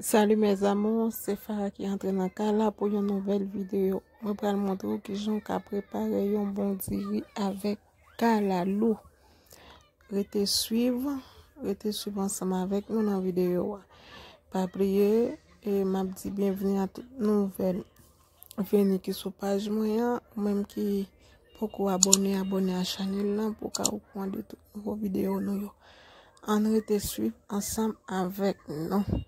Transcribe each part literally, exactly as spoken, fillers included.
Salut mes amours, se Farah ki antre nan kay la pou yon nouvèl videyo. Mwen pral montre w kijan w ka prepare yon bon diri avèk kalalou. Rete swiv, rete swiv ansanm avèk nou nan videyo a. Pa bliye, e m ap di byenvni a tout nouvèl vini ki sou paj mwen an, ou menm ki poko abòne, abòne a chanèl lan pou w ka okouran de tout nouvo videyo nou yo. Ann rete swiv ansanm avèk nou.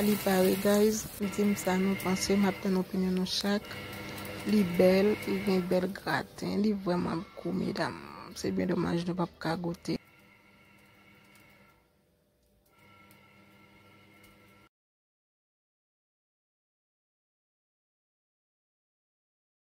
Li pare, guys. Di m sa nou panse, m ap tann opinyon nou chak. Li bèl, li gen bèl graten, li vrèman gou, medam. Se byen domaj nou p ap ka goute